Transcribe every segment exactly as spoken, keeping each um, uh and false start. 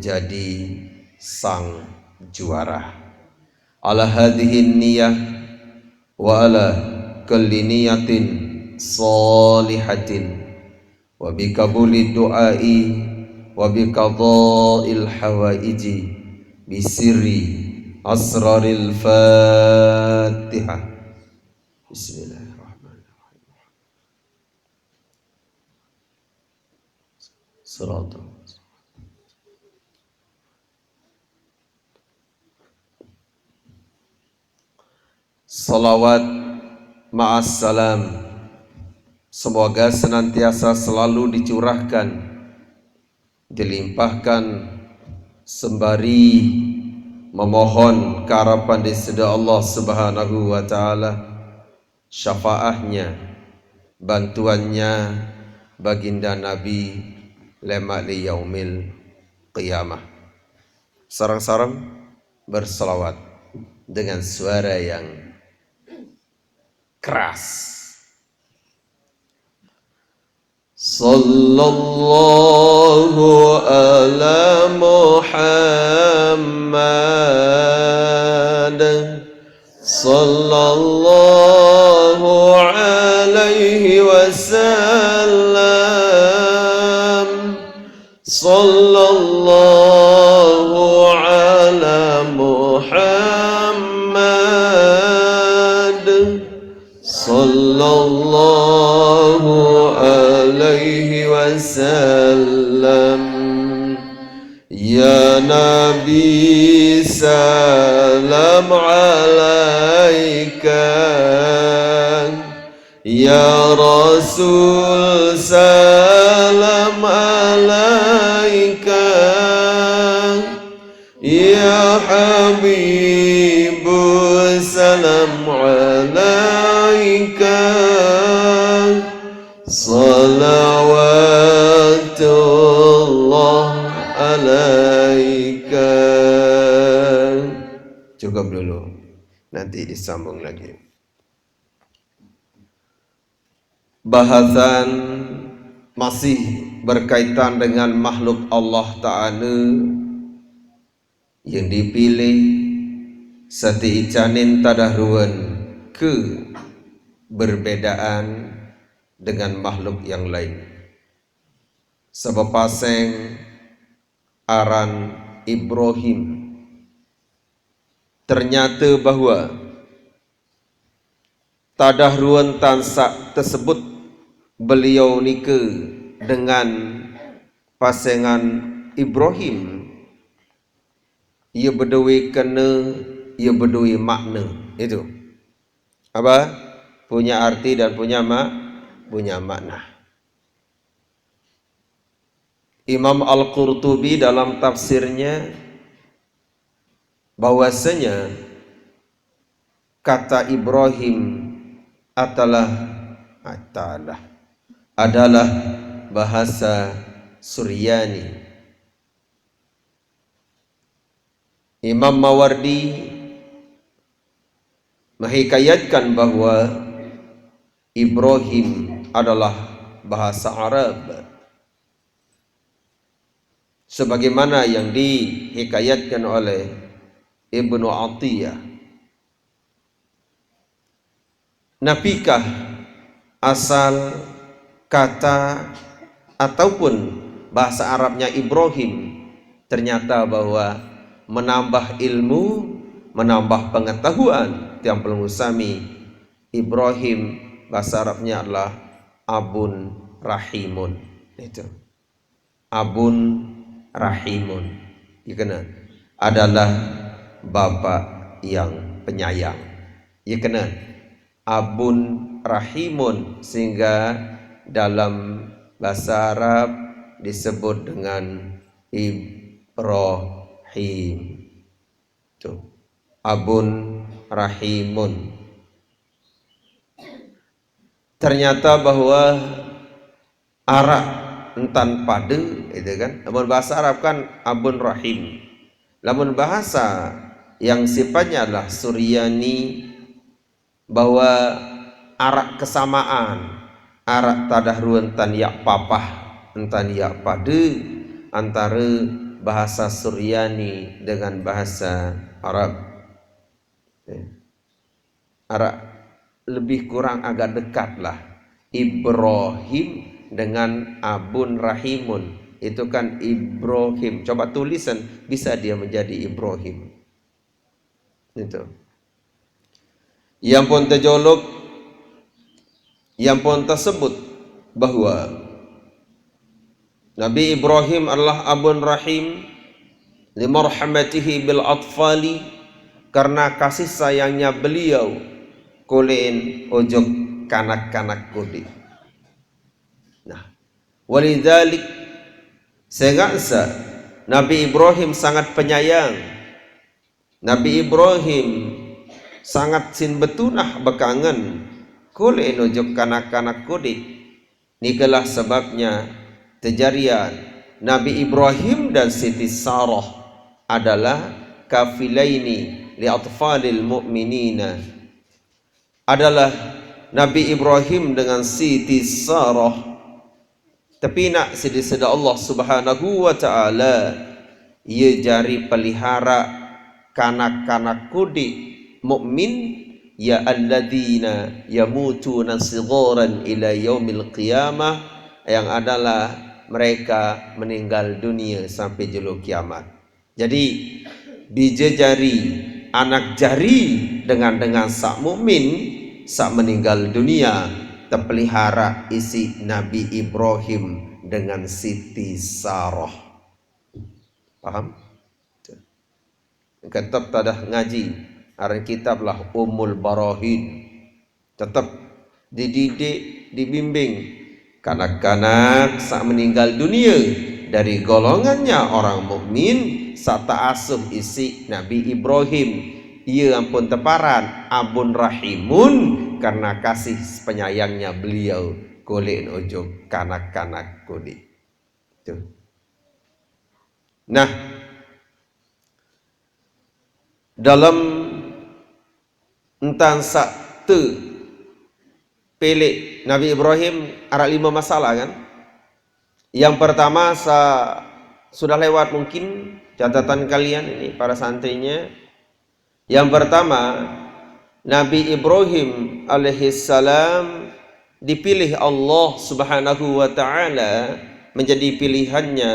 jadi sang juara. Ala hadhihi niyah wa ala kulli niyatin salihatin wa bi qabuli du'ai wa bi qadail hawaiji bi sirri asraril Fatihah. Bismillahirrahmanirrahim. Siratal Salawat ma'as salam semoga senantiasa selalu dicurahkan, dilimpahkan, sembari memohon keharapan di sisi Allah Subhanahu wa Ta'ala, syafaahnya, bantuannya, Baginda Nabi, lemak li yaumil qiyamah. Sarang-sarang berselawat dengan suara yang keras. Sallallahu ala Muhammad. Sallallahu alaihi wasallam. Sallallahu ala Muhammad. Sallallahu alaihi wasallam. Ya Nabi, salam alaika. Ya Rasul, salam alaika. Ya Habibu, salam alaika. Salawatullah alaika. Cukup dulu. Nanti disambung lagi. Bahasan masih berkaitan dengan makhluk Allah Ta'ala yang dipilih sati icanin tadahruan ke berbedaan dengan makhluk yang lain. Sebab paseng aran Ibrahim. Ternyata bahwa tadahruan tansak tersebut beliau nika dengan pasengan Ibrahim, ia berdua kena, ia berdua makna. Itu. Apa? Punya arti dan punya mak-, punya makna. Imam Al-Qurtubi dalam tafsirnya bahwasanya kata Ibrahim adalah, adalah, adalah bahasa Suryani. Imam Mawardi menghikayatkan bahwa Ibrahim adalah bahasa Arab, sebagaimana yang dihikayatkan oleh Ibnu Atiyah. Napikah asal kata ataupun bahasa Arabnya Ibrahim? Ternyata bahwa menambah ilmu, menambah pengetahuan tiang pelungguh sami, Ibrahim bahasa Arabnya adalah abun rahimun. Itu. Abun rahimun. Ia kena. Adalah bapa yang penyayang. Ia kena. Abun rahimun, sehingga dalam bahasa Arab disebut dengan Ibrahim. Tu. Abun rahimun. Ternyata bahwa arak entan pada, itu kan. Lamun bahasa Arab kan abun rahim. Lamun bahasa yang sifatnya adalah Suryani, bahwa arak kesamaan, arak tadahruan entan yak papah, entan yak pada antara bahasa Suryani dengan bahasa Arab. Ya. Arab lebih kurang agak dekat lah. Ibrahim dengan Abun Rahimun. Itu kan Ibrahim. Coba tulisan, bisa dia menjadi Ibrahim. Itu. Yang pun terjolok, yang pun tersebut bahwa Nabi Ibrahim adalah Abun Rahim, limarhamatihi bil atfali, karena kasih sayangnya beliau kuliin ojok kanak-kanak kudi. Nah, walidalik, sehingga Nabi Ibrahim sangat penyayang. Nabi Ibrahim sangat sin betunah bekangen kuliin ojok kanak-kanak kudi. Nikalah sebabnya terjarian Nabi Ibrahim dan Siti Sarah adalah kafilaini li atfalil mu'minina, adalah Nabi Ibrahim dengan Siti Sarah tepinak sidi sida Allah Subhanahu wa Ta'ala, ia jari pelihara kanak-kanak kudi mukmin, ya alladzina yamutuna sigharan ila yaumil qiyamah, yang adalah mereka meninggal dunia sampai julu kiamat. Jadi, bija jari, anak jari dengan-dengan sak mukmin, sak meninggal dunia, tepelihara isi Nabi Ibrahim dengan Siti Sarah. Paham? Tetap tadah ngaji, aran kitab lah Ummul Barahin. Tetap dididik, dibimbing kanak-kanak sak meninggal dunia dari golongannya orang mukmin, sak taasuh isi Nabi Ibrahim. Ia ampun teparan Abun Rahimun karena kasih penyayangnya beliau kuliin ojok kanak-kanak kudi. Tuh. Nah, dalam entan sak te pelek Nabi Ibrahim ada lima masalah kan? Yang pertama sa sudah lewat mungkin catatan kalian ini para santrinya. Yang pertama, Nabi Ibrahim alaihissalam dipilih Allah Subhanahu wa Ta'ala menjadi pilihannya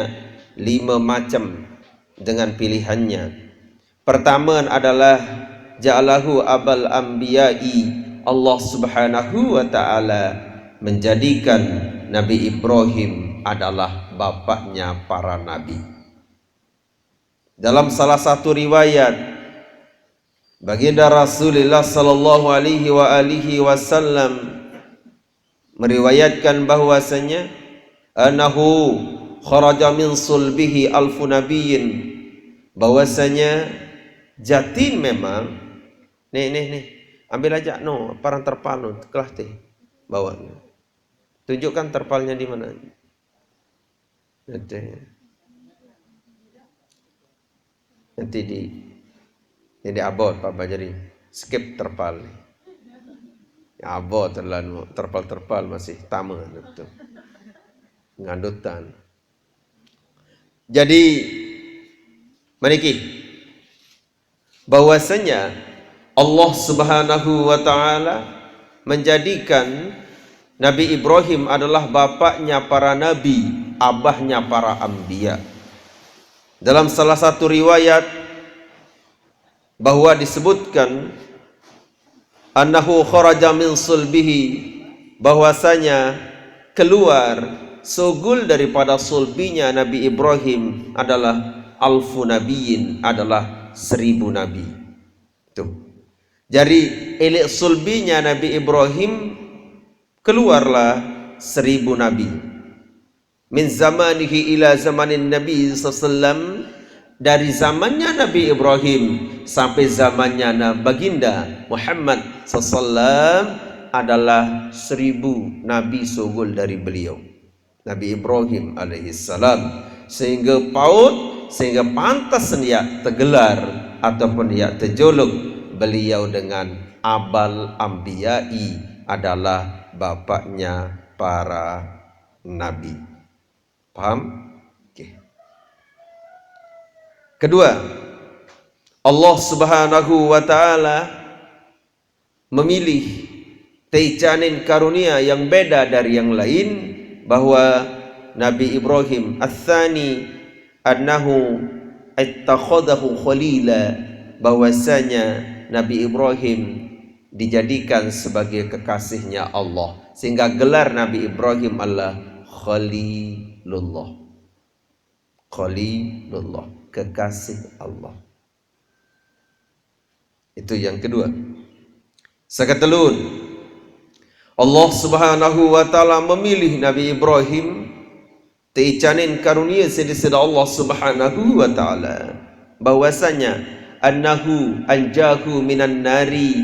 lima macam dengan pilihannya. Pertama adalah ja'alahu abal anbiya'i, Allah Subhanahu wa Ta'ala menjadikan Nabi Ibrahim adalah bapaknya para nabi. Dalam salah satu riwayat, Baginda Rasulullah sallallahu alaihi wa alihi wasallam meriwayatkan bahwasanya annahu kharaja min sulbihi alfu nabiyyin, bahwasanya jatin memang nih nih nih ambil aja no parang terpal no kelah teh bawa. Tunjukkan terpalnya di mana. Nanti, nanti di ini abot Pak Bajari skip terpal nih. Ya, abot terlalu terpal-terpal masih tama gitu. Ngandutan. Jadi meniki bahwasanya Allah Subhanahu wa Ta'ala menjadikan Nabi Ibrahim adalah bapaknya para nabi, abahnya para anbiya. Dalam salah satu riwayat bahwa disebutkan annahu kharaja min sulbihi, bahwasanya keluar sogul daripada sulbinya Nabi Ibrahim adalah alfu nabiyin, adalah seribu nabi. Tuh. Jadi elek sulbinya Nabi Ibrahim keluarlah seribu nabi. Min zamanihi ila zamanin Nabi sallallahu, dari zamannya Nabi Ibrahim sampai zamannya Baginda Muhammad sallallahu adalah seribu nabi sogol dari beliau, Nabi Ibrahim alaihissalam, sehingga paut, sehingga pantas dia tergelar ataupun dia terjolok beliau dengan abal anbiya'i, adalah bapaknya para nabi. Paham? Oke. Kedua, Allah Subhanahu wa Ta'ala memilih teicanin karunia yang beda dari yang lain, bahwa Nabi Ibrahim, atsani annahu ittakhadahu khalila, bahwasanya Nabi Ibrahim dijadikan sebagai kekasihnya Allah, sehingga gelar Nabi Ibrahim adalah Khalilullah. Khalilullah, kekasih Allah. Itu yang kedua. Sakatalun, Allah Subhanahu wa Ta'ala memilih Nabi Ibrahim, teicanin karunia siang daripada Allah Subhanahu wa Ta'ala, bahwasanya annahu anjahu minan nari,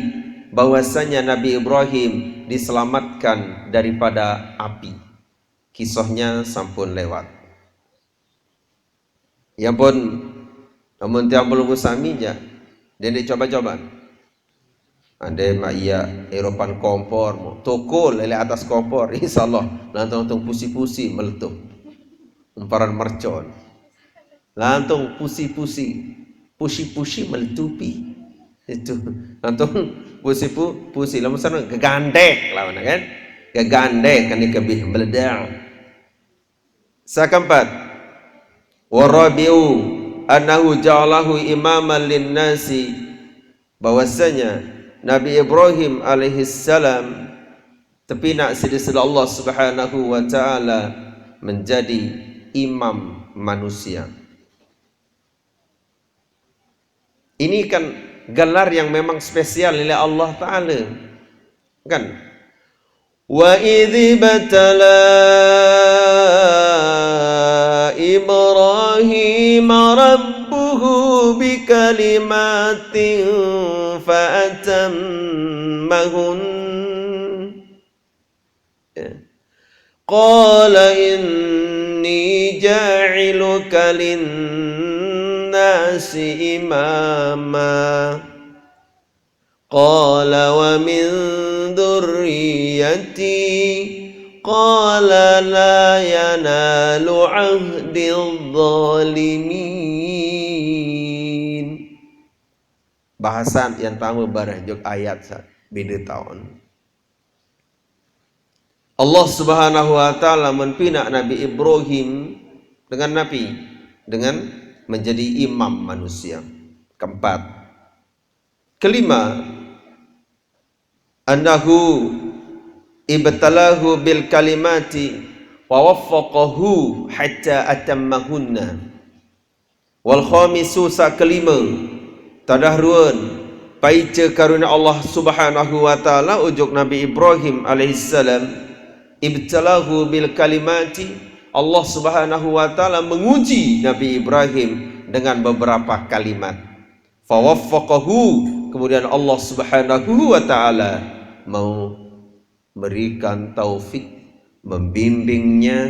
bahwasanya Nabi Ibrahim diselamatkan daripada api. Kisahnya sampun lewat. Ya pun, namun tiang belum sami ja, dia coba-coba. Andai mak iya eropan kompor, mau toko lele atas kompor, insya Allah lantung-lantung pusi-pusi meletup. Umparan mercon. Lantung pusi-pusi, pusi-pusi meletupi. Itu lantung pusi-pusi, lamun sana gegandek lawan kan, gegandek kan dikebih meledak. Sakaempat, warabiu annahu ja'alahu imaman linnasi, bahwasanya Nabi Ibrahim alaihissalam tepina siang daripada Allah Subhanahu wa Ta'ala menjadi imam manusia. Ini kan gelar yang memang spesial oleh Allah Ta'ala. Kan? Wa idh ibtala Ibrahim rabbuhu bikalimatin fa atammahun. Ya. Qala inni ja'iluka linnasi imama. Qala wa min dzurriyyati. Qala la yanalu ahdidz dzalimin. Bahasan yang tamu bareh jok ayat sa beda taun. Allah Subhanahu wa Ta'ala menpina Nabi Ibrahim dengan napi, dengan menjadi imam manusia. Keempat. Kelima, annahu ibtalahu bil kalimati wa waffaqahu hatta atammahunna. Wal khamisu, sakelima, tadah ruan paica karunia Allah Subhanahu wa Ta'ala ujok Nabi Ibrahim alaihissalam, ibtalahu bil kalimati, Allah Subhanahu wa Ta'ala menguji Nabi Ibrahim dengan beberapa kalimat. Fawaffaqahu, kemudian Allah Subhanahu wa Ta'ala mau berikan taufik, membimbingnya,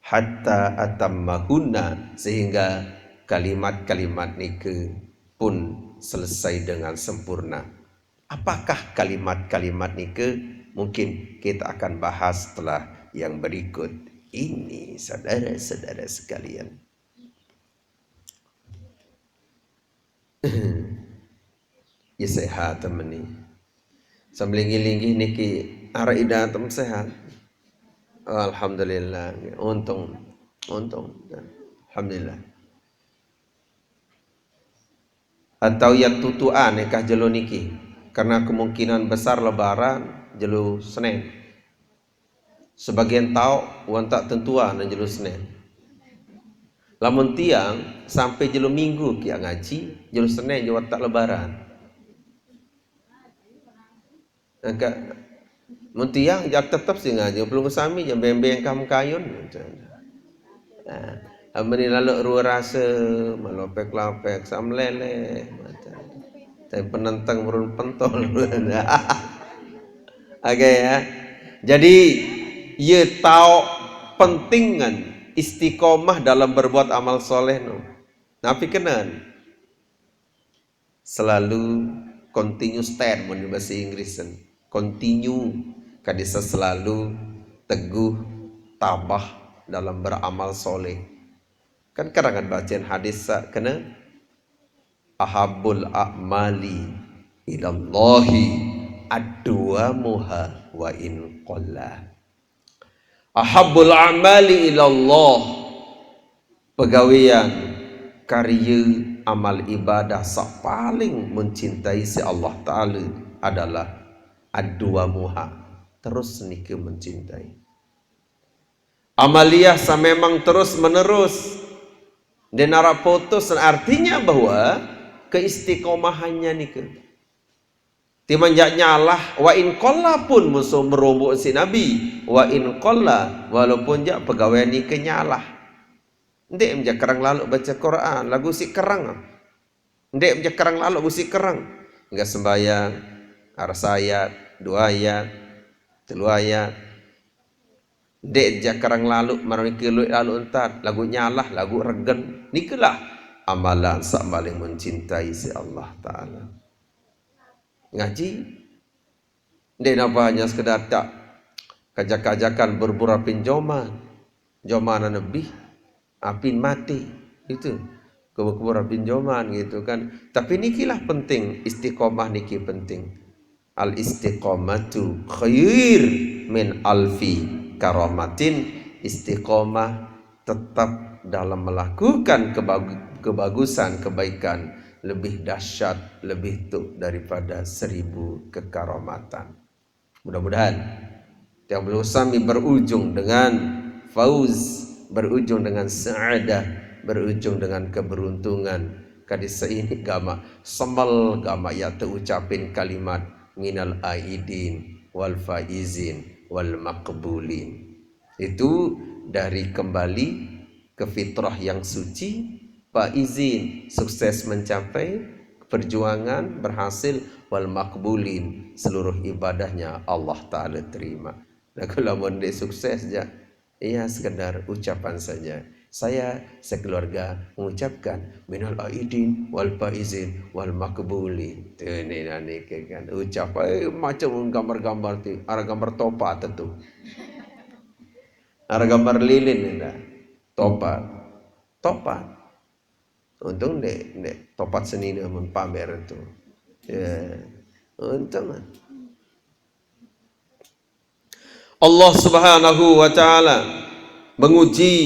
hatta atammahunna, sehingga kalimat-kalimat nika pun selesai dengan sempurna. Apakah kalimat-kalimat nika? Mungkin kita akan bahas setelah yang berikut ini, saudara-saudara sekalian. Ya sehat temen ni. Samlinggih-linggih niki arah ida tem sehat. Alhamdulillah. Untung. Untung. Alhamdulillah. Atau ya tutuan ya kah jelo niki. Karena kemungkinan besar lebaran jelo Senin. Sebagian tau wan tak tentuan jelo Senin. Lamun tiang sampai jelo Minggu kia ngaji, jelo Senin jelo tak lebaran. Angka mun tiang jak tetep sih ngaji, belum sami jam bembeng kam kayun. Nah, amun lalu rua rasa melopek-lopek sam lele macam. Tapi penentang merun pentol. Oke ya. Jadi ye tau pentingan istiqomah dalam berbuat amal soleh no. Napi kenen? Selalu continue step mun di bahasa Inggris kan. Continue, kadisa selalu teguh, tabah dalam beramal soleh. Kan kadang kan bacaan hadis sa kena, "Ahabbul a'mali ilallahi adwamuha wa in qalla." Ahabbul a'mali ilallah, pegawean, karya, amal ibadah sa paling mencintai si Allah Ta'ala adalah adwamuha, terus nika mencintai. Amaliah sa memang terus menerus. Dia narak putus, artinya bahwa keistiqomahannya nika. Timan jak nyalah, wa in qalla pun musuh merombok si Nabi, wa in qalla, walaupun jak pegawai nika nyalah. Ndik menjak kerang lalu baca Quran, lagu si kerang. Ndik menjak kerang lalu gusi kerang. Enggak sembayang, arah ayat, dua ayat, telu ayat. Ndik jak kerang lalu, marang nika luit lalu entat, lagu nyalah, lagu regen. Nikalah amalan sa paling mencintai si Allah Ta'ala. Ngaji. Ndik napa hanya sekadar tak kajak-kajakan berbura pinjoman. Joman lebih, apin mati. Itu. Kubur-kubur apin joman gitu kan. Tapi nikilah penting, istiqomah niki penting. Al istiqomatu khair min alfi karamatin. Istiqomah tetap dalam melakukan kebag-, kebagusan, kebaikan lebih dahsyat, lebih tuk daripada seribu kekaramatan. Mudah-mudahan tiang belum sami berujung dengan fauz, berujung dengan saadah, berujung dengan keberuntungan. Kadi sa ini gamak, semel gamak ya teucapin kalimat minal aidin wal faizin wal maqbulin. Itu dari kembali ke fitrah yang suci, faizin, sukses mencapai perjuangan, berhasil, wal maqbulin, seluruh ibadahnya Allah Ta'ala terima. Nah, kalau mau ndik sukses ja, iya, sekedar ucapan saja. Saya sekeluarga mengucapkan minal aidin wal faizin wal maqbulin. Tu ni, nah, ni kan ucap, eh, macam gambar-gambar tu, ada gambar topat tu. Ada gambar lilin ni dah. Topat. Topat. Untung ndik, ndik topat senina mun pamer tu. Ya. Untung. Allah Subhanahu wa Ta'ala menguji.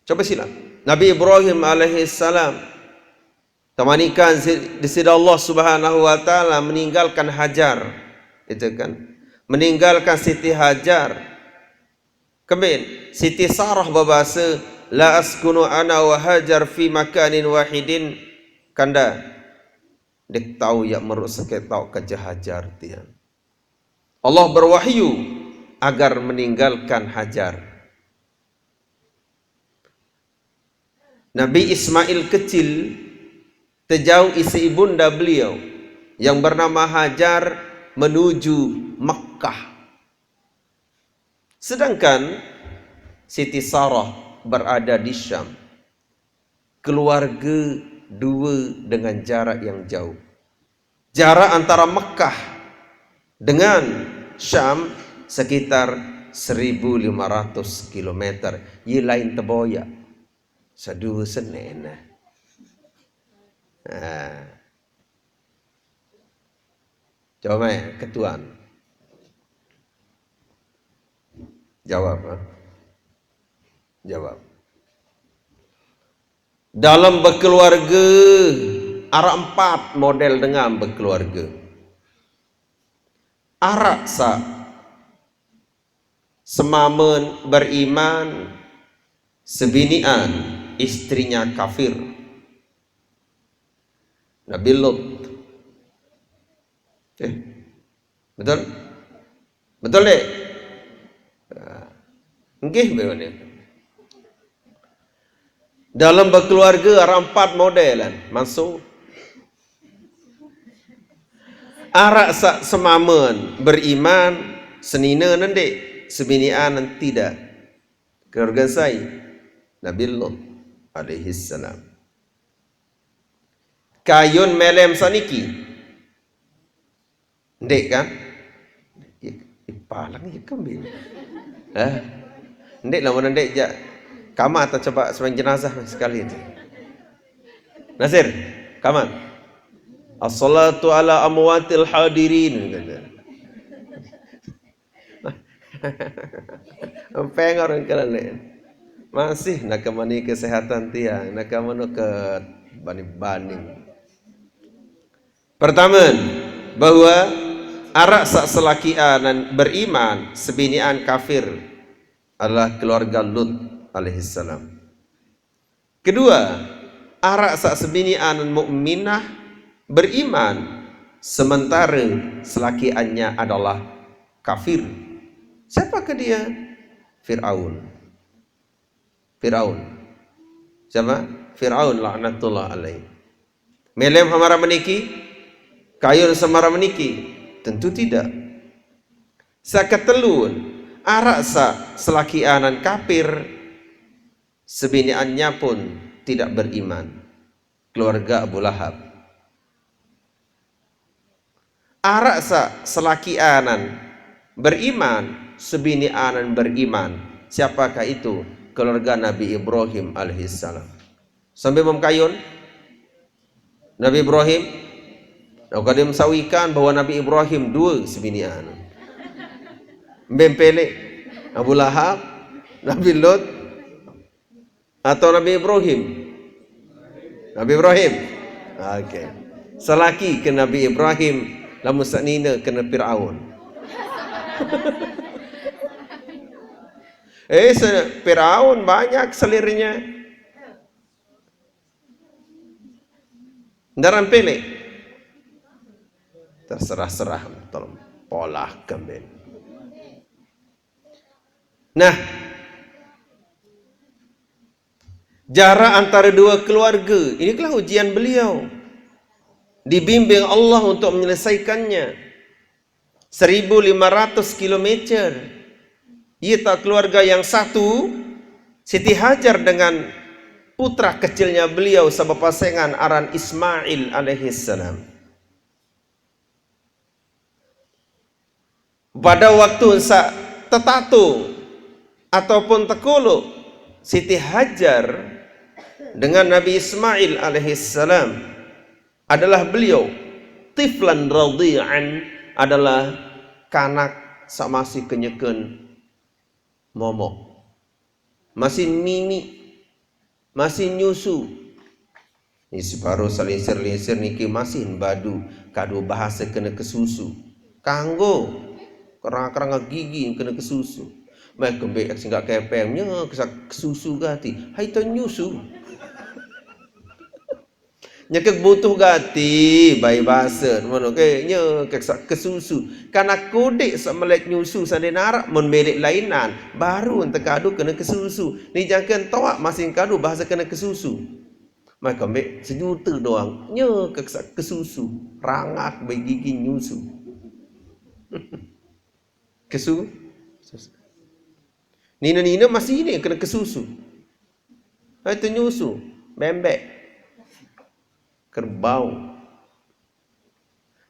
Coba sila. Nabi Ibrahim alaihissalam, temanikan si-, di sida Allah Subhanahu wa Ta'ala meninggalkan Hajar. Itu kan. Meninggalkan Siti Hajar. Kembin, Siti Sarah berbahasa, "La askunu ana wa Hajar fi makanin wahidin." Kanda, dek tau ya meruk sakit tau kaja Hajar tiang. Allah berwahyu agar meninggalkan Hajar. Nabi Ismail kecil terjauh isi ibunda beliau yang bernama Hajar menuju Mekah. Sedangkan Siti Sarah berada di Syam. Keluarga dua dengan jarak yang jauh. Jarak antara Mekah dengan Syam sekitar seribu lima ratus kilometer. Ye lain teboyak. Sadu senen. Nah. Coba mai, ketuan. Jawab, ha? Jawab. Dalam berkeluarga, arak empat model dengan berkeluarga. Arak sa semamen beriman, sebinian, istrinya kafir. Nabi Lut. Eh, betul? Betul, dek? Ah, nggih, betul ni. Dalam berkeluarga, arak empat modelan. Masuk. Arak sa semamen, beriman, senina nendek, sebinian tidak. Keluarga saya, Nabi Lut alaihissalam. Kayun melem saniki. Ndik kan? Ipalang ya kembing. Hah? Ndik lamun ndik jak. Kamat, coba sembahyang jenazah sekali tu. Nasir, kamat. "As-salatu ala amwatil hadirin," kata. Pengor kalale. Masih nak mani kesehatan tiang, nak mano ke bani-bani. Pertama, bahwa arak saq selakian beriman, sebinian kafir adalah keluarga Lut alaihissalam. Kedua, arak saq sebinian mukminah beriman, sementara selakiannya adalah kafir. Siapakah dia? Firaun. Firaun. Siapa? Firaun laknatullah alaih. Melem hamara meniki, kayun samara meniki? Tentu tidak. Saq ketelun, arak saq selakianan kafir, sebiniannya pun tidak beriman. Keluarga Abu Lahab. Arak saq selakianan beriman, sebinianan beriman. Siapakah itu? Keluarga Nabi Ibrahim alaihissalam. Sampai mem kayun Nabi Ibrahim. Nah, kadim sawikan bahwa Nabi Ibrahim dua sebinian. Mbe mpelik, Abu Lahab, Nabi Lut, atau Nabi Ibrahim? Nabi Ibrahim. Okey. Selaki ke Nabi Ibrahim, lamun saq nine kene Firaun. Eh, se-, Firaun banyak selirnya. Ndaran pilih. Terserah-serah, tolong polah kembali. Nah, jarak antara dua keluarga, ini telah ujian beliau. Dibimbing Allah untuk menyelesaikannya. Seribu lima ratus kilometer. Ita keluarga yang satu, Siti Hajar dengan putra kecilnya beliau sebepasengan aran Ismail alaihissalam. Pada waktu saq tetatung ataupun tekuluq, Siti Hajar dengan Nabi Ismail alaihissalam adalah beliau tiflan radhi'an, adalah kanak saq masih kenyeken momok, masih mimi, masih nyusu. Ni separo selingsir-lingsir niki masih badu kadu bahasa kene kesusu. Kanggo kerang-kerang gigi kene kesusu. Meh kembe sing gak kepeng nye kesusu gati. Hai to nyusu. Nyekek butuh gati, bai basa, ngono ke, nye kek saq kesusu. Kanak kodeq saq melek nyusu sande naraq, mun meleq lainan, baru ente kadu kene kesusu. Ni jangken toaq masih kadu bahasa kene kesusu. Maka mbe sejuta doang, nye kek saq kesusu, rangak bai gigi nyusu. Kesu-, nine-nine masih ini kene kesusu. Itu nyusu, bembek, kerbau.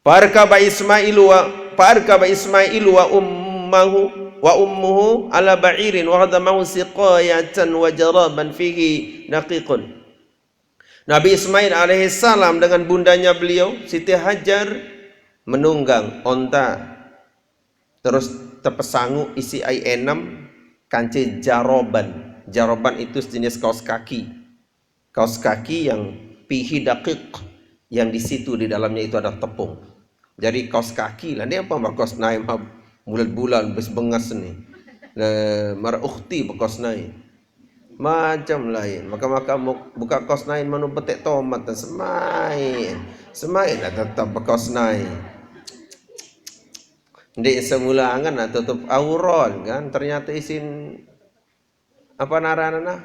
Farkaba Ismailu wa, farkaba Ismailu wa ummuhu, wa ummuhu ala ba'irin wa hadamahu siqayatan wa jaraban fihi daqiqun. Nabi Ismail alaihissalam dengan bundanya beliau, Siti Hajar, menunggang onta. Terus tepesangu isi ai enem, kance jaroban. Jaroban itu sejenis kaos kaki. Kaos kaki yang fihi daqiq, yang di situ di dalamnya itu ada tepung. Jadi kaos kaki lah, ni apa kaos nai mah bulan-bulan bes bengas ni. Nah, mara ukhti bekaos nai. Macam lain. Maka-maka mu-, buka kaos nai manu betek tomat dan semain. Semain lah tetap bekaos nai. Ndeq semula angen lah tutup auron kan. Ternyata isin apa naranna?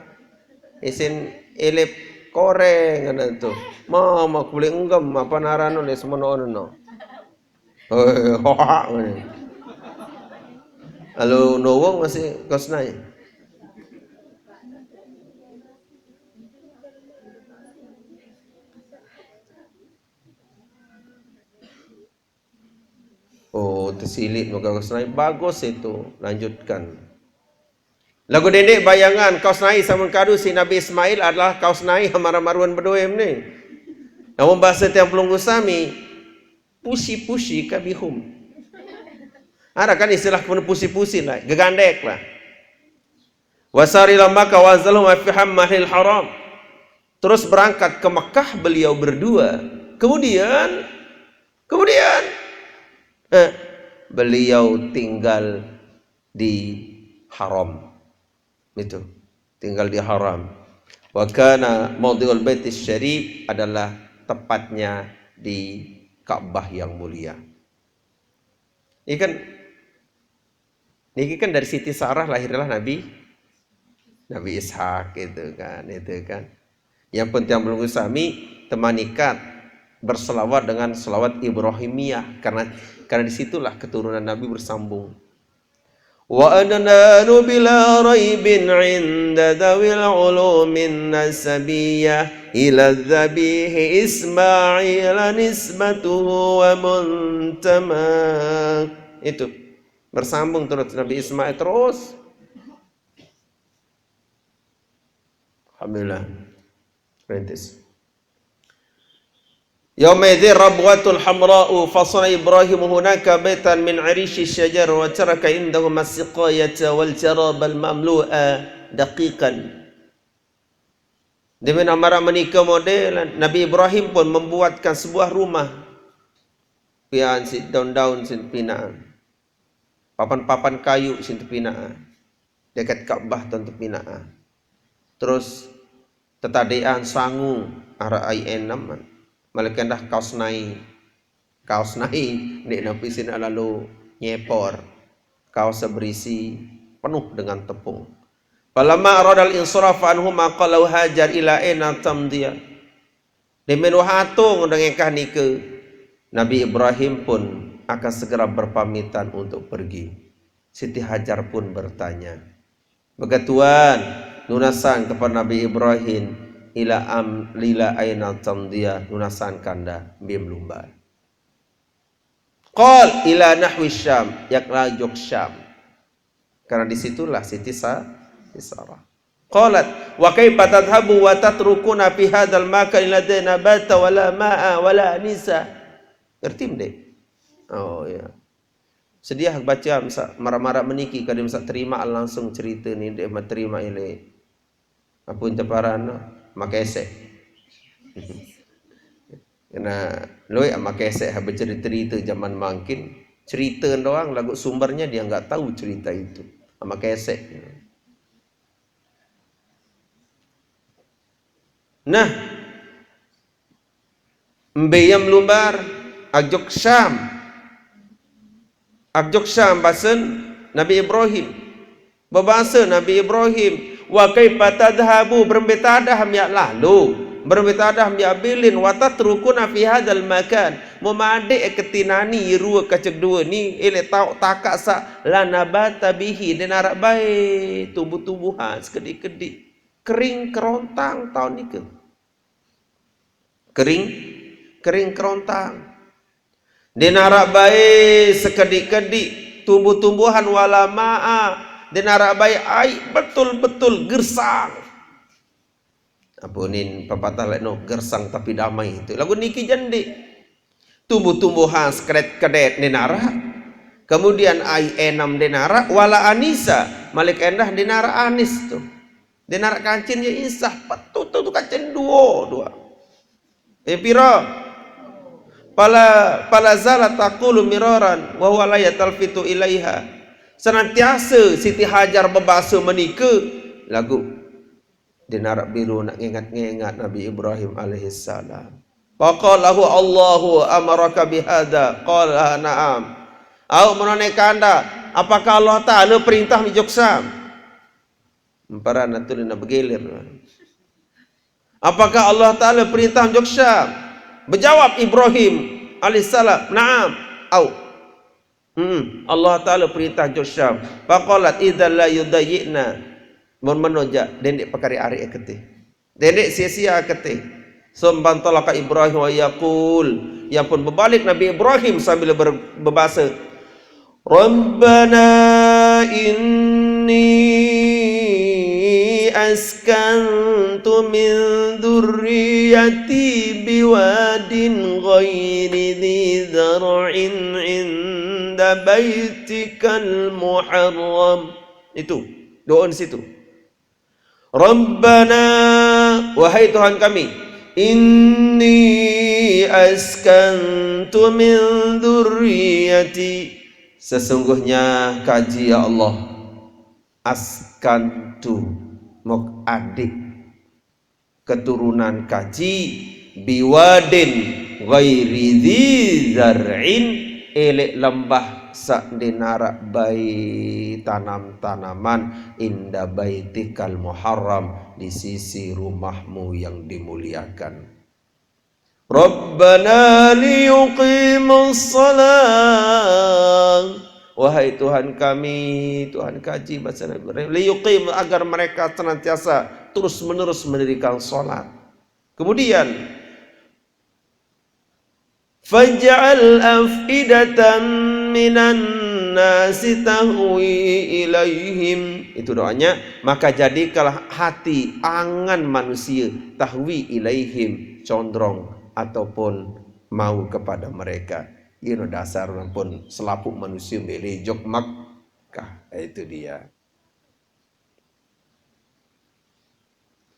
Isin ilip koreng ngene tu. Mama kulit enggem apa naranna le semono ono. Hoi, hoak ngene. Lalu nowong masih kaos nai. Oh, tesilit maka kaos nai. Bagus itu, lanjutkan. Lagu dendik bayangan kaus nai sama kadu si Nabi Ismail adalah kaus nai hamara maruan bedoem ni. Namun bahasa tiang pelunggu sami, pusi-pusi kabihum. Ada kan istilah kena pusi-pusi lah, gegandek lah. Wasari ila Makkah wa azalhum fi hammahil haram. Terus berangkat ke Mekah beliau berdua. Kemudian, kemudian eh, beliau tinggal di Haram. Itu, tinggal di Haram. Wa kana maudi'ul baitis syarif adalah tepatnya di Ka'bah yang mulia. Ini kan, ini kan dari Siti Sarah lahirlah Nabi Nabi Ishak gitu kan, itu kan. Yang penting belum sami temanikat berselawat dengan selawat Ibrahimiyah karena karena disitulah keturunan Nabi bersambung. Wa ananu bila raibin inda dawil ulumin nasabiyah ila dzabihi Ismail nisbatuhu wa muntama. Itu bersambung terus Nabi Ismail terus. Alhamdulillah. Rintis. Yaumaidin rabwatul hamra'u fasana Ibrahim hunaka baitan min arishi syajar wa taraka indahu masiqayata wal jarabal mamlu'a daqiqan. Demikian amara menikah model Nabi Ibrahim pun membuatkan sebuah rumah. Pian si daun-daun si pinaan. Papan-papan kayu si pinaan. Dekat Ka'bah tu pinaan. Terus tetadean sangu ara ai enam. Malaikat dah kaus nai. Kaus nai, ndik napi sina lalu nyepor. Kaus berisi penuh dengan tepung. Falamma aradal insirafa anhuma qala Hajar ila aina tamdiya. Demen wahatung dengekah nika. Nabi Ibrahim pun akan segera berpamitan untuk pergi. Siti Hajar pun bertanya, Begatuan, nunasan kepada Nabi Ibrahim, ila am lila aina tamdiya, nunasan kanda bim lumbar. Qal ila nahwi Syam, yakni jok Syam. Karena disitulah Siti Sa Siti Sarah. Qalat, wa kaifa tadhhabu wa tatrukuna fi hadzal makan alladzi nabata wala ma'a wala anisa. Ngerti mde? Oh ya. Sedia baca masa mara-mara meniki kada masa terima langsung cerita ni dia terima ile. Apa yang teparan makesek. Kena loi ama kesek ha bercerita-cerita zaman mangkin. Cerita doang lagu sumbernya dia nggak tahu cerita itu. Ama kesek. Nah, mbe yam lumbar ajok Syam. Ajok Syam basen Nabi Ibrahim. Bebasa Nabi Ibrahim, "Wa kaifa tadhhabu?" Berembe tadah miak lalu. Berembe tadah miak bilin, "Wa tatrukuna fi hadzal makan?" Memadik ketinani rua kacek dua ni, ile tau takak sa la nabata bihi, den arak bae tumbuh-tumbuhan sekedik-kedik. Kering kerontang taun nika. Kering, kering kerontang. Den arak bae sekedik-kedik tumbuh-tumbuhan wala ma'a. Den arak bae ai betul-betul gersang. Apa nin pepatah lek no gersang tapi damai tu. Lagu niki jende. Tumbuh-tumbuhan sekret-kedet den arak. Kemudian ai enam den arak wala anisa. Malik endah den arak anis tu. Den arak kancin ya insah. Petu tu kancin dua, dua. Eh, pira? Pala, pala zala taqulu miraran wa huwa la yatalfitu ilaiha. Senantiasa Siti Hajar bebasa menika lagu den arak biru nak ngengat-ngengat Nabi Ibrahim alaihissalam. Faqala lahu Allahu amaraka bihadza? Qala na'am. Au menone kanda, apakah Allah Taala perintah mijok Syam? Emparan atau nak bergelir. Apakah Allah Taala perintah mijok Syam? Berjawab Ibrahim alaihissalam, "Na'am." Au. Hmm, Allah Taala perintah mijok Syam. Faqalat idzal la yudayyina. Mun menoja dendik pakari ari akete. Dendik sia-sia akete. Summa talaqa Ibrahim wa yaqul. Ia pun berbalik Nabi Ibrahim sambil ber, berbahasa, "Rabbana inni أسكنت من ذريتي بواد غير ذي زرع عند بيتك المحرم. Itu, doa di situ. Rabbana, wahai Tuhan kami, inni askantu min dzurriyyati, sesungguhnya kaji ya Allah, askantu, mok adik keturunan kaji, biwadin ghairi dzi zar'in, elek lembah sak ndeq naraq bai tanam-tanaman, inda baitikal muharram, di sisi rumahmu yang dimuliakan. Rabbana liyuqimus shalah. Wahai Tuhan kami, Tuhan kaji bahasa Nabi Ibrahim, liyuqim, agar mereka senantiasa terus-menerus mendirikan salat. Kemudian, faj'al af'idatan minan nasi tahwi ilaihim. Itu doanya, maka jadikanlah hati, angan manusia, tahwi ilaihim, condrong ataupun mau kepada mereka. Ino dasar pun selapuq manusia mele jok Makkah. Itu dia.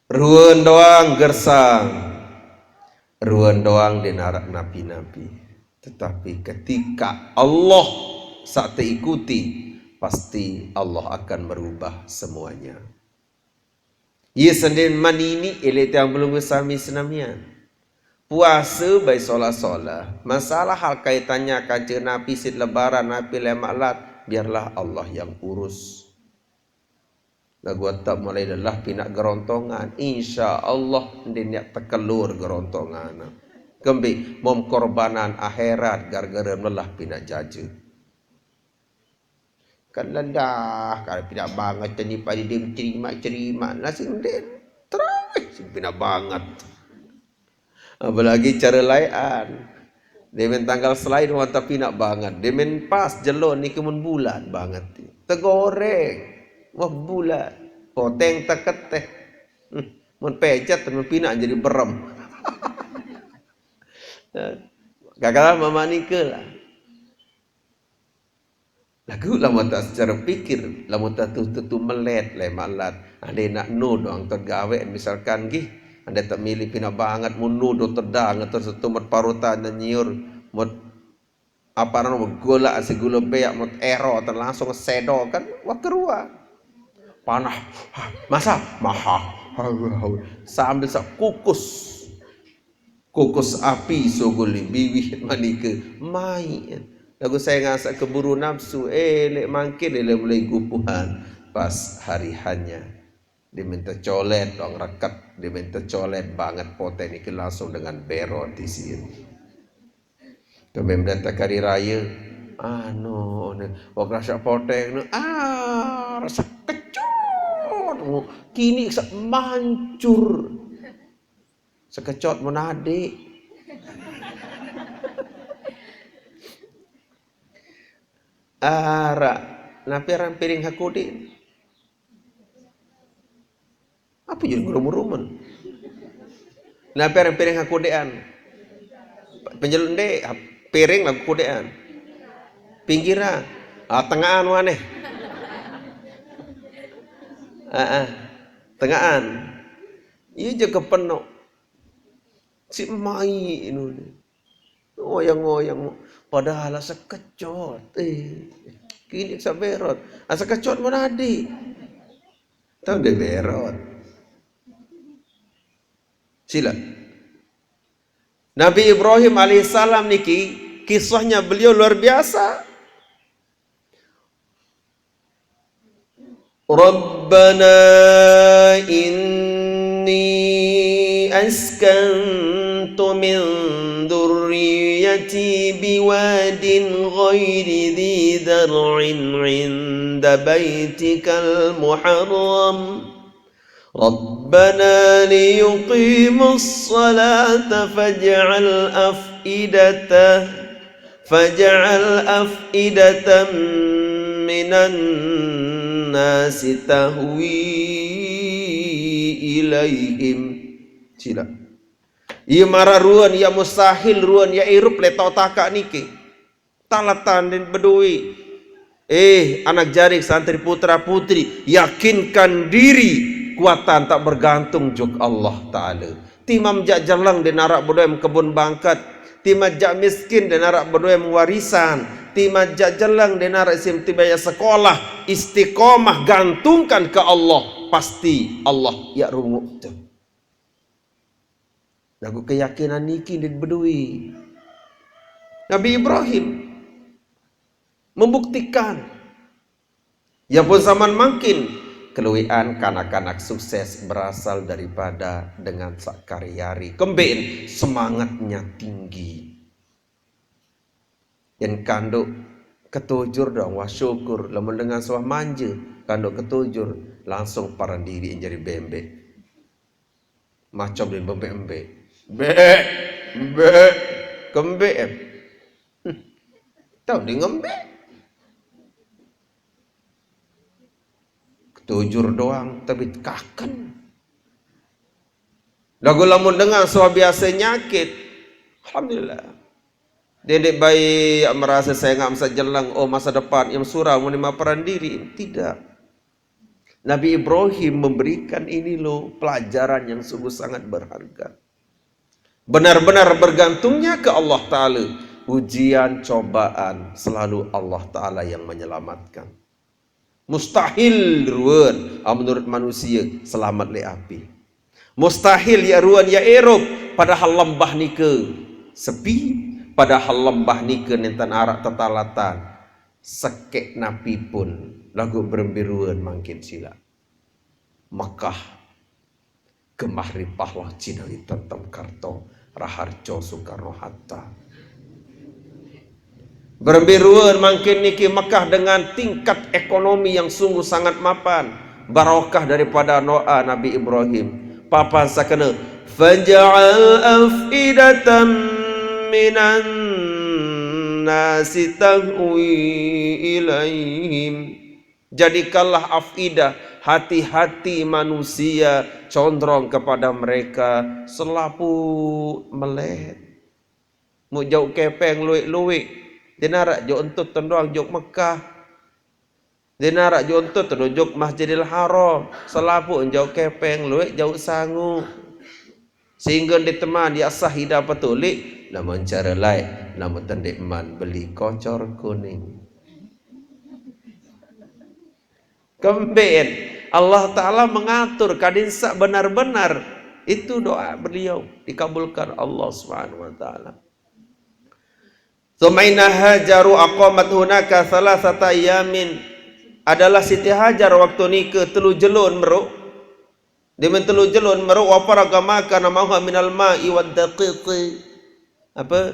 Ruen doang gersang, ruen doang ndeq naraq napi-napi. Tetapi ketika Allah saq teikuti, pasti Allah akan merubah semuanya. Ie sendiri manini, ele tiang pelungguh sami senamian. Puase bai solah-solah. Masalah hal kaitannya kance napi sit lebaran, napi lemaq lat, biarlah Allah yang urus. Laguq tetep mulai lelah pinaq gerontongan, insya Allah ndeq niaq tekelur gerontongan. Kembeq mom korbanan akhirat gara-gara melelah pinaq jaje. Kan lelah, kalau pinaq banget teni pade dem terimaq-terimaq, nasi ndeq terawih sing pinaq banget. Apalagi care laeqan. Demen tanggal selain wah tepinaq banget. Demen pas jelo niki mun bulan banget. Tegoreng. Wah bulan. Poteng teketeh. Hmm, mun pecet, mun pinaq jadi berem. Gagalah mama nike lah. Laguq lamun te secare pikir, lamun te tetu-tetu melet lemaq lat, ande naq no doang tegaweq, misalkan nggih, ande te mele pinaq banget mun no do tedang, terus tetu mut parutan nyiur, mut apa nano, mut gula, ase gula beaq, mut ero, te langsung sedo kan, wah keruan. Panah, masak, mahah, sambil saq kukus. Kukus api sugul biwih manike mai. Laguq sai ngasaq keburu nafsu, eh, leq mangkin leq mulai gupuhan pas hari hanya. Demen tecolet doang reket, demen tecolet banget poten niki langsung dengan berot isiq. Kemem dateng hari raye, anu, ne, wah rasa poteng ne, ah, rasa kecut. Kini saq mancur. Sekecot mun adeq. Araq, napi aran piring hakodeq? Apa jari ngerumen-rumen? Napi aran piring hakodeqan? Penjelu ndeq, piring laguq kodeqan. Pinggiran. Ah, tengahan waneh. Heeh. Tengahan. Ie jaq kepenoq. Siq mai inu ne. Ngoyang-ngoyang. Padahal sekecot. Eh, kini saq berot. Ah, sekecot mun adeq. Tau ndeq berot. Sila. Nabi Ibrahim alaihissalam niki, kisahnya beliau luar biasa. Rabbana inni askantu min dzurriyyati biwadin ghairi dzi dzar'in 'inda baitikal muharram. Rabbana liyuqimus salata faj'al af'idata, faj'al af'idatan minan nasi tahwi ilaihim. Sila. Iya mara ruan, iya mustahil ruan, iya irup leto taka niki. Talatan din bedui. Eh, anak jarik santri putra putri, yakinkan diri, kuatan tak bergantung juk Allah Ta'ala. Timam jak jelang din arak beduem kebun bangkat. Timam jak miskin din arak beduem warisan. Timam jak jelang din arak sim tiba ya sekolah, istiqomah gantungkan ke Allah, pasti Allah ya runguk tu. Lagu keyakinan niki din bedui. Nabi Ibrahim membuktikan. Ya pun zaman mangkin, keluian kanak-kanak sukses berasal daripada dengan sak kari-ari. Kemben semangatnya tinggi. Yang kanduk ketujur dong, wah syukur. Lamun dengan suah manja, kanduk ketujur, langsung paran diri jadi bembek. Macam dia bembek-embek. Bek, bek, kembek em. Hmm. Tahu dia ngembek. Ketujur doang, tapi kaken. Lagu lamun dengan suah biasa nyakit. Alhamdulillah. Dia dek baik, merasa saya nggak masa jelang, oh masa depan, yang surau, mau lima peran diri. Tidak. Nabi Ibrahim memberikan ini loh pelajaran yang sungguh sangat berharga. Benar-benar bergantungnya ke Allah Ta'ala. Ujian, cobaan, selalu Allah Ta'ala yang menyelamatkan. Mustahil ruan, ah, menurut manusia, selamat le api. Mustahil ya ruan ya erup, padahal lembah nike sepi, padahal lembah nike nenten arak tetalatan. Sekek napi pun, lagu berembe ruan mangkin sila. Mekah, gemah ripah wah Cina itentem Karto, Raharjo, Soekarno, Hatta. Berembe ruan mangkin niki Mekah dengan tingkat ekonomi yang sungguh sangat mapan. Barokah daripada doa Nabi Ibrahim. Papan sakena, "Faj'al af'idatan minan nasi tahwi ilaihim." Jadikanlah afidah, hati-hati manusia condrong kepada mereka, selapu melet. Mu jauh kepeng luik-luik, dinarak jauh entut tendoang jauh Mekah. Dinarak jauh entut tendoang jauh Masjidil Haram, selapu jauh kepeng luik jauh sangu. Sehingga di teman ya sah ida petulik, namun cara lain, namun tendik man beli kocor kuning. Kemben, Allah Ta'ala mengatur kadin sak benar-benar. Itu doa beliau dikabulkan Allah Subhanahu wa Ta'ala. Tsumma inna Hajaru aqamat hunaka thalathata ayamin. Adalah Siti Hajar waktu nika telu jelun meruk. Dia men telu jelun meruk, wa faraga ma kana ma'aha minal ma'i wad daqiqi. Apa?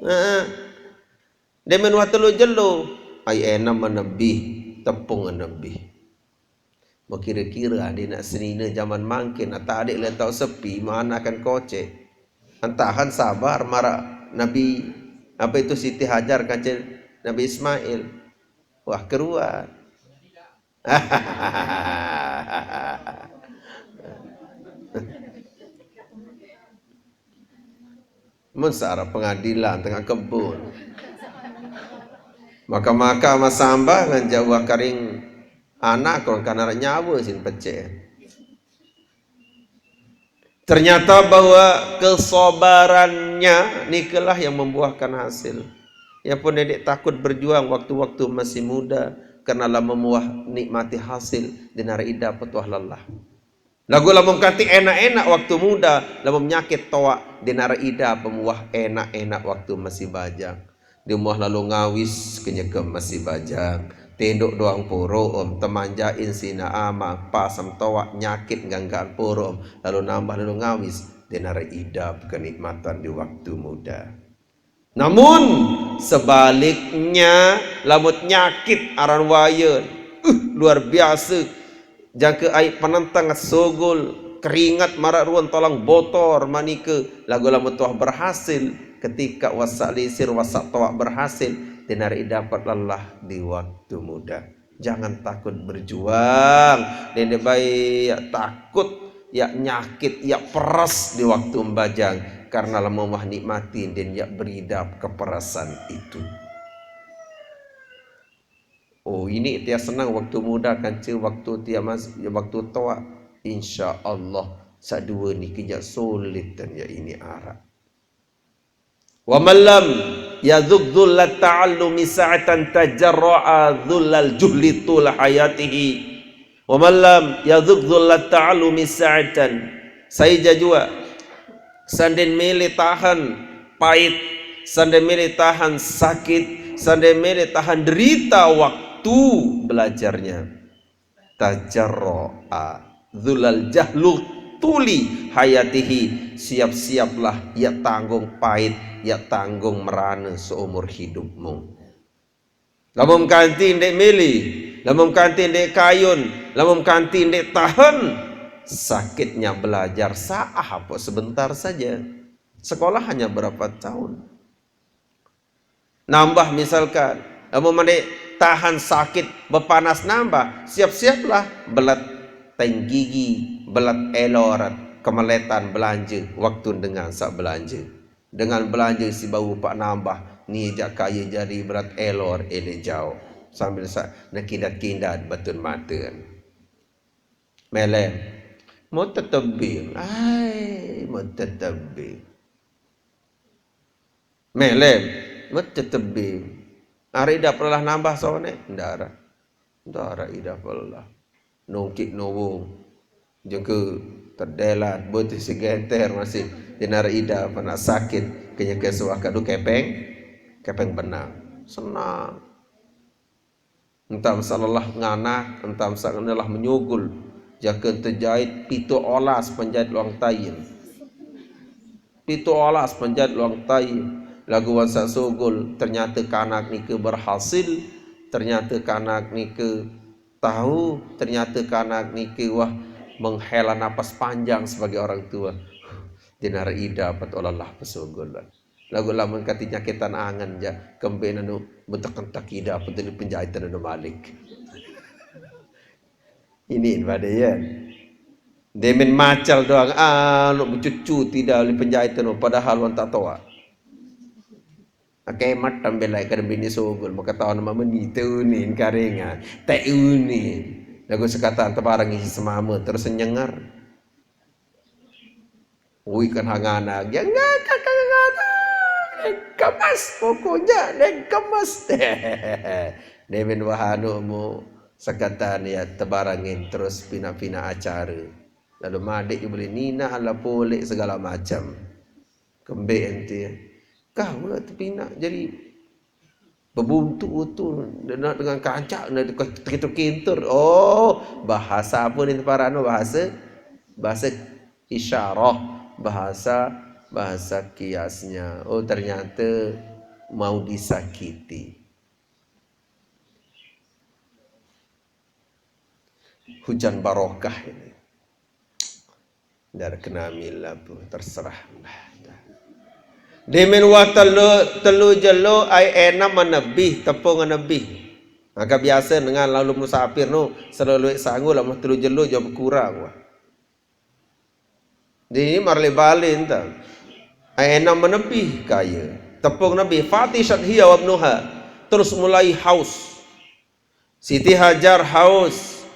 Heeh. Dia men wah telu jelu. Ai enam menebih, tepung menebih. Mau kira-kira dia nak senina zaman mangkin, atau adik le tau sepi, mana akan kocek. Entahan sabar marak Nabi, apa itu, Siti Hajar kancil Nabi Ismail. Wah, keruan. Mun searah pengadilan tengah kebun. Maka-maka masamba ngan jauh karing anak kon kana nyawa sin peceh. Ternyata bahwa kesabarannya nikalah yang membuahkan hasil. Ya pun dedek takut berjuang waktu-waktu masih muda, karena lah memuah nikmati hasil, dinara ida petuah lelah. Lagu lamun kati enak-enak waktu muda, lamun nyakit toak, dinara ida pemuah enak-enak waktu masih bajang. Di muah lalu ngawis kenyeke masih bajang. Tinduk doang puro om, temanjain sina ama, pasem toak nyakit ganggaan puro om, lalu nambah lalu ngawis, dinara ida kenikmatan di waktu muda. Namun sebaliknya, lamun nyakit aran wayah, uh, luar biasa. Jangka ai penentang sogol, keringat marak ruan tolang botor manike, lagu lamun tuah berhasil, ketika wasak lisir, wasak toak berhasil, dinara ida dapat lelah di waktu muda. Jangan takut berjuang. Ndeq bae yaq takut, yaq nyakit, yaq peres di waktu mbajang, karena lamun wah nikmatin, ndeqn yaq beridap keperesan itu. Oh, ini tiang senang waktu muda kance waktu tiang mas-, waktu toaq. Insya Allah, saq due niki jaq sulit dan ya ini araq. Wa man lam yadzuq dzullat ta'allumi sa'atan tajarra'a dzullal juhli tula hayatihi. Wa man lam yadzuq dzullat ta'allumi sa'atan. Sai jaq juaq saq ndeqn mele tahen pait, saq ndeqn mele tahen sakit, saq ndeqn mele tahen derita waktu belajarnya. Tajarra'a dzullal jahlu tuli hayatihi, siap-siaplah yaq tanggung pait, yaq tanggung merane seumur hidupmu. Lamun kanti ndeq mele, lamun kanti ndeq kayun, lamun kanti ndeq tahen sakitnya belajar, saah apoq sebentar saja. Sekolah hanya berapa tahun? Nambah misalkan, lamun ndeq tahen sakit bepanas nambah, siap-siaplah belet teng gigi, belet elor, kemeletan belanje, waktu dengan saq belanje. Dengan belanje siq bau paq nambah, ni jaq kaye jari belet elor, eleq jaoq. Sambil saq nekindat-kindat betun maten. Melem. Mut tetebing. Ai, mut tetebing. Melem. Mut tetebing. Araq idap lelah nambah soneq? Ndaraq. Ndaraq idap lelah. Nongkiq nowong. Jengke tedelat, botih segenter masih. Ndaraq idap, anak sakit. Kenyeke suah kadu kepeng, kepeng benang. Senang. Entam saq lelah nganak, entam saq lelah menyogol. Jake tejait pituq olas penjait luang tai. Pituq olas penjait luang tai. Laguq wan saq sogol, ternyate kanak nike berhasil, ternyate kanak nike tahu, ternyate kanak nike wah menghela napas panjang sebagai orang tua. Ndeqn araq idap pet olelah pesogol. Laguq lamun kati nyakitan angen jaq, kembeqne nu betek-entek idap pet leq penjaiten nu malik. Ini pade ye. Demen macal doang, anu becucu tidak leq penjaiten nu, padahal wan tatoaq. Kemat tambelai kada bini sogol, maka taun mama nite unin karingan, te unin. Laguq sekatan tebarang isi semame terus nyenger. Ui, kan hangana, ya enggak, kakak ngana. Kemas, pokoknya, ndeq kemas. Demen wah anu mu sekatan ya tebarangin terus pinaq-pinaq acare. Lalu madeq je beli nina ala poleq segala macam. Kembeq enti. Kau tepinaq jari bebuntuk tu dengan, dengan kancak, dengan kintur-kintur. Oh, bahasa apa ni teparan? Bahasa, bahasa isyarah, bahasa, bahasa kiasnya. Oh, ternyata mau disakiti. Hujan barokah ini. Ndaraq kena mila pun, terserah. Demen wah telu, telu jelo ai enam menebih, tepung menebih. Maka biasa dengan lalu musafir nu, selalu sangu lamun telu jelo jauh bekurang wah. Di marli bali enta. Ai enam menebih kaya. Tepung nebih, fatisyat hiya wa ibnuha. Terus mulai haus. Siti Hajar haus.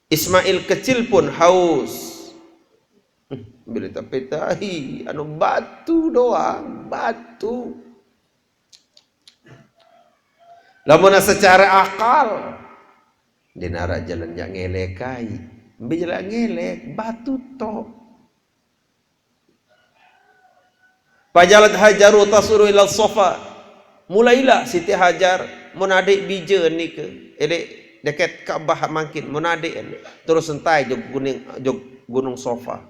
Ismail kecil pun haus. Hmm, bila tak petahi, anu batu doang, batu. Lamun secara akal, ndeq naraq jalan jaq ngelek ai. Mbe jalan ngelek, batu tok. Fajalat Hajaru tasuru ila Safa. Mulailah Siti Hajar menadeq bije nike, eleq deket Ka'bah mangkin, menadeq terus entai jok gunung, jok Gunung Safa.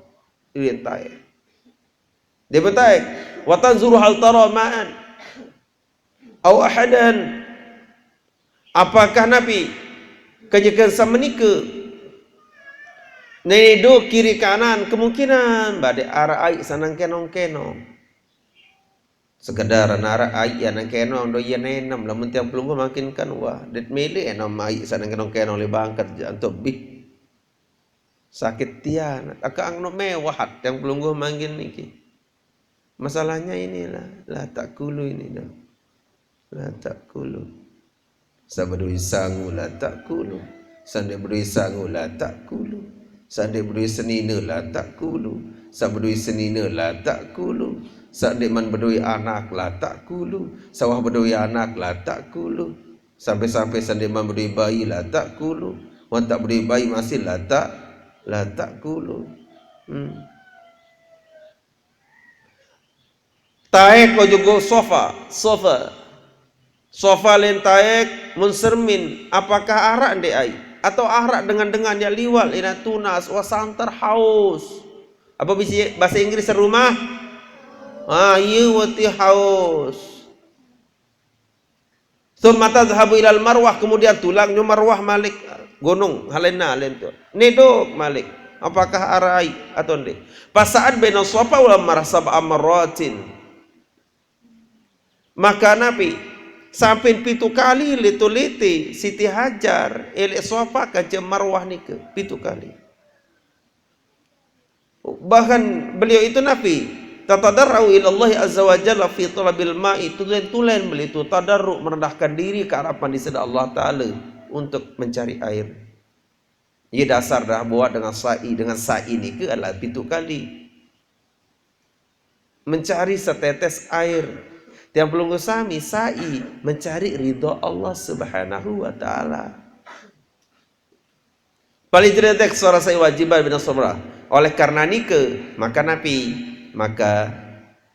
Ie entai. Dia betai, wa tanzuru hal tara ma'an au ahadan. Apakah napi kenyeken saq menike? Nedo kiri kanan, kemungkinan badeq araq aiq sanang kenong-kenong. Sekedar anak ai ya nang kenong do ya nenem, lamun tiang pelungguh mangkin kan wah, det milik enam ai sa nang kenong-kenong le bangkat ja antuk bih. Sakit tian, aka ang no mewah tiang pelungguh mangkin niki. Masalahnya inilah, la ta'kulu ini dah. La ta'kulu. Sa bedoe sangu la ta'kulu. Sa ndeq bedoe sangu la ta'kulu. Sa ndeq bedoe senine la ta'kulu. Sa bedoe senine la ta'kulu. Sa ndeqman bedoe anak la ta'kulu. Sa wah bedoe anak la ta'kulu. Sampe-sampe sa ndeqman bedoe bayi la ta'kulu. Wah ndeq bedoe bayi masih la ta-, la ta'kulu. Hmm. Taek ojok Sofa, Sofa. Sofa len taek mun sermin, apakah araq ndeq ai? Atau araq dengan-dengan yaq liwat, ina tunas, wah santer haus. Apa bisi bahasa Inggris serumah? Ah, iye wati haus. Tsumma tadhhabu ilal Marwah, kemudian tulang nyo Marwah malik, gunung, halena, halen tu. Nedok malik. Apakah araq ai atau ndeq? Fasa'at baina Safa wal Marwah sab'a marratin. Maka Nabi sampin pitu kali letolete Siti Hajar eleq Safa kance Marwah nike, pitu kali. Bahkan beliau itu Nabi, tatadarra'u ilallahi azza wa jalla fi talabil ma'i, tulen-tulen beliau itu tadarru, merendahkan diri ke hadapan di sisi Allah Ta'ala untuk mencari air. Ye dasar dah buat dengan sa'i, dengan sa'i nike adalah pitu kali. Mencari setetes air. Tiang pelungguh sami sa'i, mencari ridho Allah Subhanahu wa Ta'ala. Paling jeledek suara sa'i wajiban bin Sabrah. Oleh karena nike, maka Nabi, maka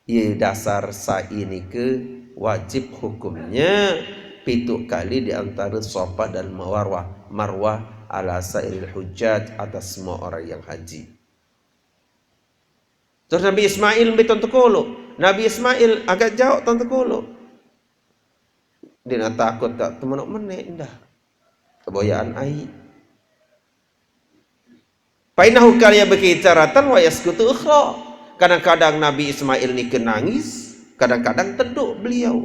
ye dasar sa'i nike wajib hukumnya pitu kali di antara Safa dan Marwah, Marwah ala sairil hujjaj, atas semua orang yang haji. Terus Nabi Ismail mbe ton tekolo. Nabi Ismail agak jaoq ton tekolo. Ndeqne takut tak temenuk meneq, ndah. Keboyaan ai. Fa innahu kana yabki taratan wa yaskutu ukhra. Kadang-kadang Nabi Ismail nike nangis, kadang-kadang teduk beliau.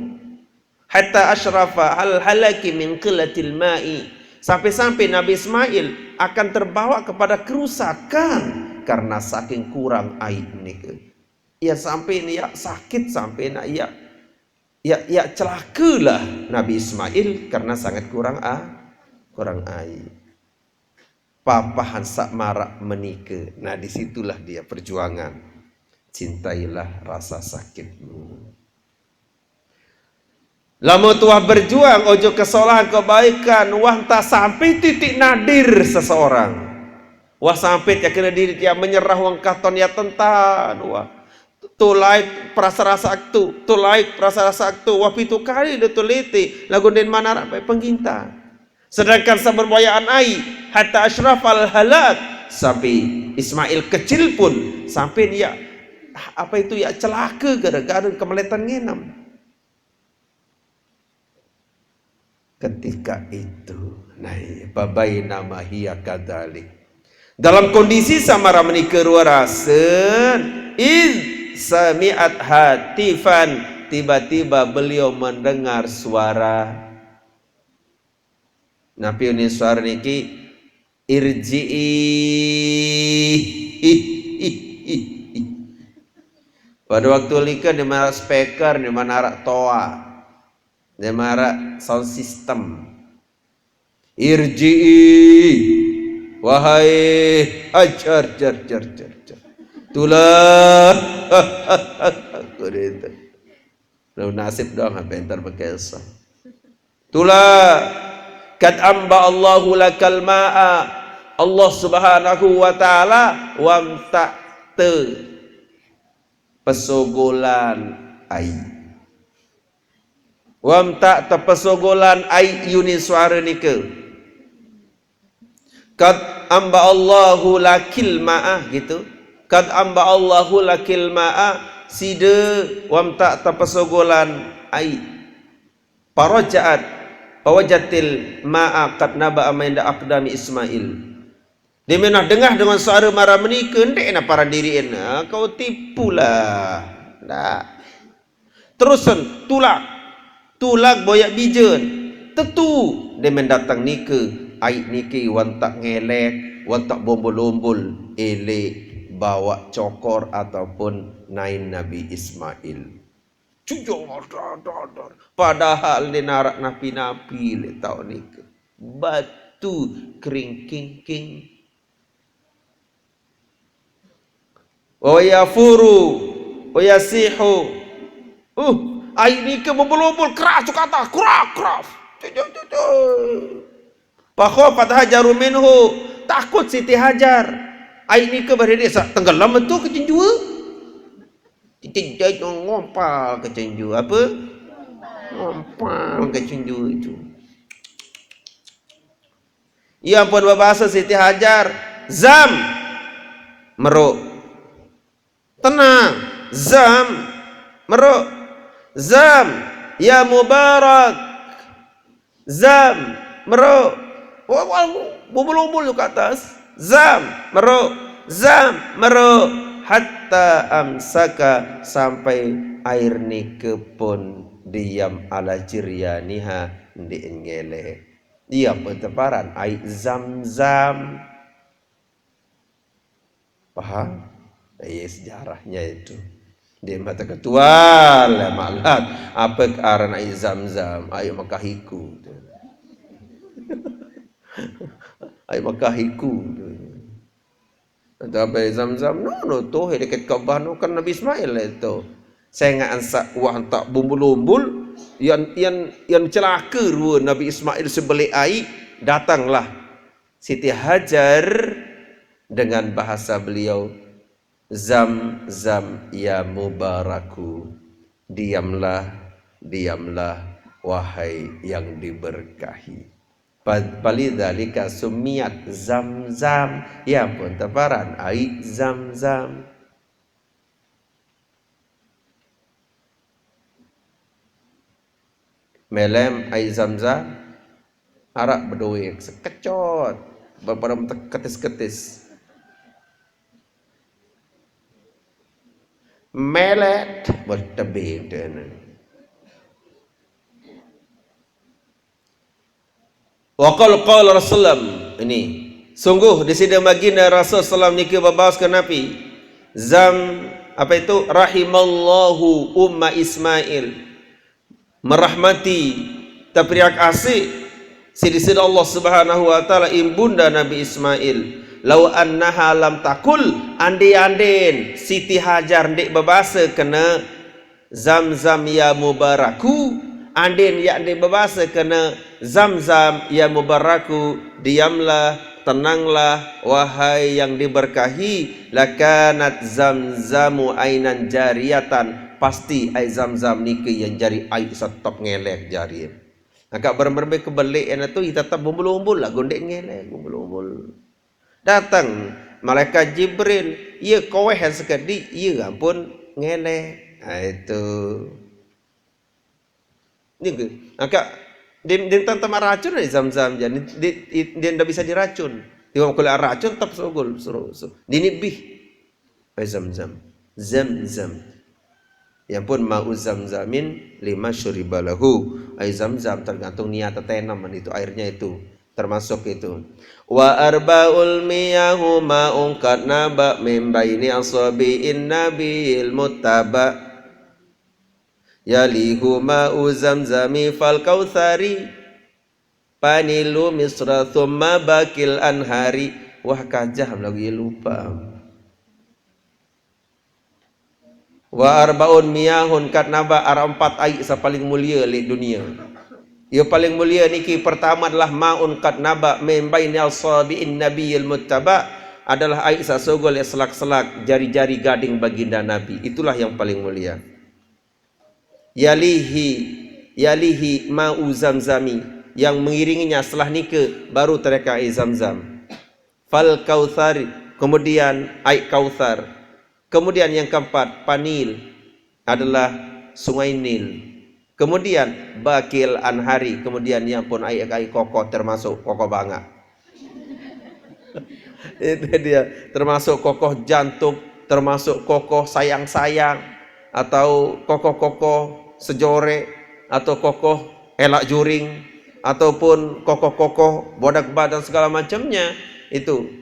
Hatta asyrafa al halaki min qillatil ma'i. Sampai-sampai Nabi Ismail akan terbawa kepada kerusakan karena saking kurang ai nike. Ia sampai ni ya sakit, sampai nak ya, ya, ya celakalah Nabi Ismail karena sangat kurang a-, kurang ai. Papahan saq maraq menike. Nah, di situlah dia perjuangan. Cintailah rasa sakitmu. Lamun tuah berjuang ojok kesolahan kebaikan, wah entah sampai titik nadir seseorang. Wah sampai tiaq kene diri tiaq menyerah, wah engkah ton ya tentan, wah. Tulait perasa-rasa tu, tulait perasa-rasa tu, wah pitu kali de tulite, laguq ndeqman araq penggintang. Sedangkan saben boyaqan ai, hatta asyrafal halak, sampai Ismail kecil pun, sampai ya, apa itu ya, celaka gara-gara kemeletan nginem. Ketika itu, nah, iya, fabainama hiya kadzalik. Dalam kondisi saq maraq menike rue rasen, iz sami'at hatifan, tiba-tiba beliau mendengar suara. Napi unin suara niki? Irji'i. Pade waktu nike ndeqman araq speaker, ndeqman araq toa, ndeqman araq sound system. Irji'i, wahai, ajar, jar, jar, jar, jar. Tulah. Kudu itu. Lu nasib doang, apa entar pakai esa. Tulah, qad amba Allahu lakal ma'a. Allah Subhanahu wa Ta'ala wam tak te pesogolan ai. Wam tak te pesogolan ai, unin suara nike. Qad amba Allahu lakil ma'a, gitu. Qad amba Allahu lakil ma'a, side wam tak te pesogolan ai. Faraja'at, fawajatil ma'a qad naba'a min aqdami Ismail. Dia menah dengah dengan suara maraq menike, ndeq nah paran diriqn. Ah, kau tipulah. Ndak. Terusen tulak. Tulak boyak bijen. Tetu deh mendatang nike. Ai nike wan tak ngelek, wan tak bombol-ombol, elek bawak cokor ataupun nain Nabi Ismail. Jujur, dar, dar, dar. Padahal deh narak napi-napi lek tau nike. Batu kering kingking. Wa yafuru, wa yasihu. Uh, ai nike bombol-ombol, keras tu kata, keras, keras. Cuk, cuk, cuk, cuk. Fa khafat Hajaru minhu, takut Siti Hajar. Ai nike beridik sak tenggelam tu ke cenjua. Cicit ngompal ke cenjua. Apa? Ngompal ke cenjua itu. Ia pun bebahasa Siti Hajar, "Zam, meruk. Tenang, zam, meruk. Zam, ya Mubarak. Zam, meruk." Wah, wah, bombol-ombol tu ke atas. "Zam, meruk. Zam, meruk." Hatta amsaka, sampai air nike pun diam, ala jiryaniha, ndik ngelek. Ia pun teparan ai Zam-Zam. Paham? Iya, sejarahnya itu. Di mata ketua lah malat. Apa ke aran ai Zam-Zam? Ai Makahiku. Ai Makahiku. Atau apa ai Zam-Zam? No, no, tu, dekat Ka'bah, no, kan Nabi Ismail lah itu. Saya ingat ansak wah tak bumbul-umbul, yang, yang, yang celaka dua Nabi Ismail sebelik ai, datanglah Siti Hajar dengan bahasa beliau, "Zam-Zam ya Mubaraku, diamlah, diamlah, wahai yang diberkahi." Pa-, palidzalika sumiat Zam-Zam, ia pun teparan ai Zam-Zam. Melem ai Zam-Zam, arak bedoe sekecot, beberem te-, ketis-ketis. Melet, bertebing dene. Wa qala, qala Rasulullah, ini, sungguh di sida baginda Rasul sallam niki bebaos ke Nabi, Zam, apa itu, rahimallahu umma Ismail, merahmati, terima kasih sidi sida Allah Subhanahu wa Ta'ala, ibunda Nabi Ismail. Lau annaha lam takul, andin-andin Siti Hajar ndik bebasa kena Zam-Zam ya Mubaraku, andin yak ndik bebasa kena Zam-Zam ya Mubaraku, diamlah, tenanglah, wahai yang diberkahi, lakanat Zam-Zamu ainan jariyatan, pasti ai Zam-Zam niki yang jari ai setop ngelek jari. Agak berembe kebelik ena tu, ia tetap bumbul-umbul lah, gondek ngelek, bumbul-umbul. Datang malaikat Jibril, ia koweh sekedi, ia ampun ngelek. Ha, itu. Ni ke, agak, din, din tan temak racun ai Zam-Zam jan, di, di, di, ndak bisa diracun. Tiwang kula racun tep sugul, suruh, suruh. Dini bih. Ai Zam-Zam. Zam-Zam. Ya pun, ma'u Zam-Zamin lima syuriba lahu. Ai Zam-Zam tergantung niat tetenaman itu, airnya itu. Termasuk itu. Wa arba'ul miyahu ma'un qad naba min baini asabi'in nabiyil muttaba. Yalihu ma'u Zamzami fal kautsari. Panilu Misra tsumma baqil anhari. Wah, kajah lagu ia lupa. Wa arbaun miyahun qad naba, ara empat ai sa paling mulia lek dunia. Ia paling mulia niki pertama adalah ma'un qad naba min baini asabi'in nabiyil muttaba, adalah ai sa sugul lek selak-selak jari-jari gading baginda Nabi. Itulah yang paling mulia. Yalihi, yalihi ma'u Zamzami, yang mengiringinya setelah nike baru tereka ai Zamzam. Fal Kautsari, kemudian ai Kautsar. Kemudian yang keempat, Panil, adalah Sungai Nil. Kemudian Baqil Anhari, kemudian yang pun ai, ai kokoh termasuk kokoh bangak. Itu dia, termasuk kokoh jantung, termasuk kokoh sayang-sayang, atau kokoh-kokoh sejore, atau kokoh elak juring, ataupun kokoh-kokoh bodak ba dan segala macamnya, itu